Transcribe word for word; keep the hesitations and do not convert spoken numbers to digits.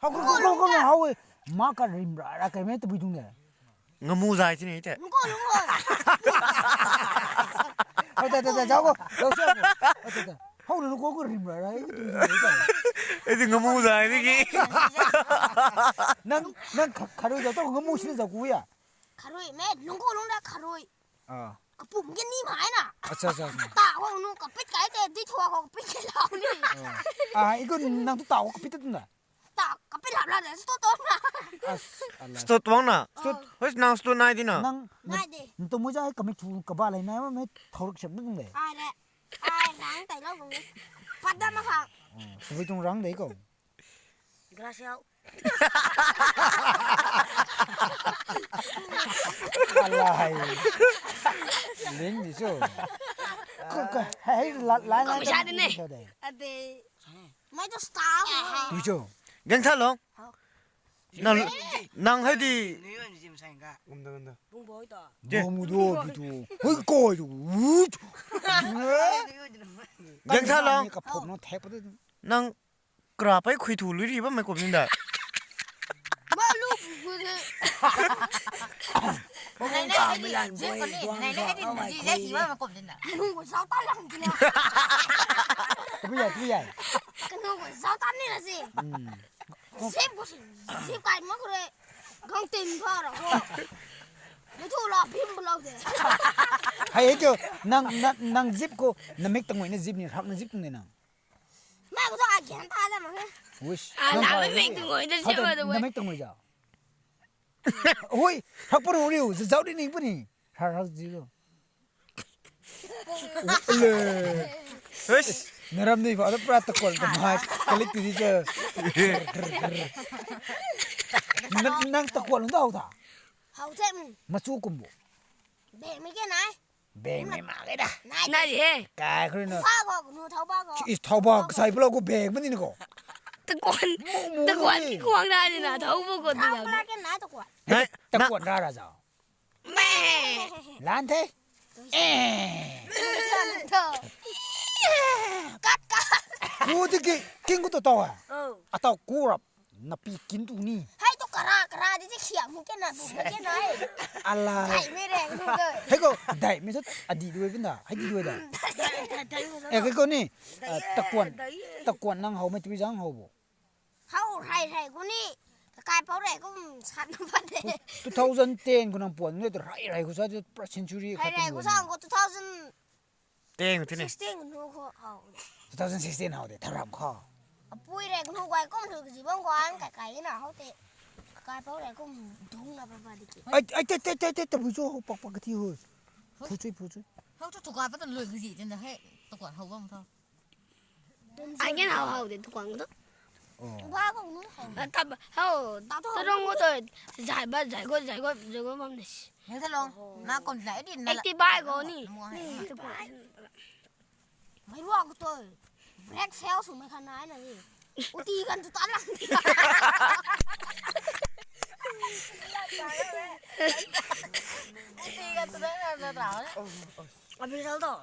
Hau ko ko ko ko hau e. Ma ka rim ra ra kai me tabui tung de. Ngamu zai ti ni te. Nungko nungko. Hau ta ta ta zau ko. Zau zau ko. Hau ta ta. Hau nungko ko rim ra ra. Edi ngamu zai ni ki. Nang nang kharui zau to ngamu si zau ku ya. Kharui me nungko nung da kharui. Kapum ke ni mai na. Acha acha. Ta ko nu kapit kai te di thua ko kapit ke lau ni. Ah, igun nang tu ta ko kapit tu na. Ta kapit lap lap de sto to na. As, ala. Sto tuang na. Sto. Hoi nang sto nai di na. Nang nai de. Nang tu mu ja kamik thu kaba lai nai ma me thaurak sem nung de. Ai de. Ai rang tai lau bung. Pat da ma kha. Tabui tung rang de ko. Graciao. Alai. Ling di chu. Ko ko hei la la la. Ko sa de ne. Ade. Mai to star. Di chu. Geng tha lo. Nang nang hei di. Gum da gum da. Bung boi ta. Bung du di tu. Hei koi tu. Geng tha lo. Ka phop no thek pa de. Nang Kra pai khui thu lui ri bam mai kum ni da. Ba lu ku de. Nai nai ai di, zip ko ni, nai nai ai di, zi zai hi bam mai kum ni da. Kanu ko zau ta lang ki na. Tabi yai, tabi yai. Kanu ko zau ta ni na si. Zip ko si, zip kai ma ko re. Gang tin tho ra ko. Ni thu la phim blo de. Hei hei cho, nang nang zip ko, na mik tangui na zip ni, rak na zip tung de nang. Mai ko to a gyan ta da ma he. Wish. A la me meng tu ngoi da se ma da. Na meng tu ngoi ja. Hui, hak puru riu, zau di ning puni. Har har ji lo. Le. Wish. Naram ni ba da pra ta kon ka mai. Kalik ti di je. Nang ta kon da hau ta. Hau the. Machu kumbu. Be mi ke nai. Beng mei mak e da. Nai di he. Kai khru na. Thau ba ko, nu thau ba ko. Is thau ba kasai pula ko beng mani ko. Takuan. Takuan kuang na ni na thau ba ko di na. Thau ba ke nai takuan. Nai takuan ra ra zau. Me. Lan the. Eh. Kat kat. Ku ti ki king ku to to ha. Oh. Atau ku rap. Napi kin tu ni. Hai tu kara kara di ti khiam mu ke na bu ke na. Ala. Dai me reng nu de. Hei ko, dai me sat adi dui bin da. Hai di dui da. Dai dai dai. Eh, hei ko ni. Takuan. Takuan nang hau me tu zang hau bo. Hau rai rai ko ni. Kai pau rai ko sat na ba de. Two thousand ten ko nang puan ne rai rai ko sa pra century khat. Rai ko sa ko two thousand Teng ti ni. Sixteen nu ko hau. Two thousand sixteen hau de tharam kho. Apui re nu guai kum thu ji bang guan kai kai na hau te. Kai pau re kum dung na ba ba di ki. Ai ai te te te te te bu chu pak pak ti hu. Phu chui phu chui. Hau chu thukai pa tan lui ki ji tin da he. Thukan hau bam tho. Ai ngen hau hau de thukan ko. Ba ko nu hau. Tab hau ta rong ko to. Zai ba zai ko zai ko zai ko bam de. Nang sa long, na kon na edit na la. Eighty bai ko ni. Mai ruak ko to. Black cell sw mai khan nai na ni. Uti kan tu tan lang. Uti kan tu tan lang na ta. Abi sal to.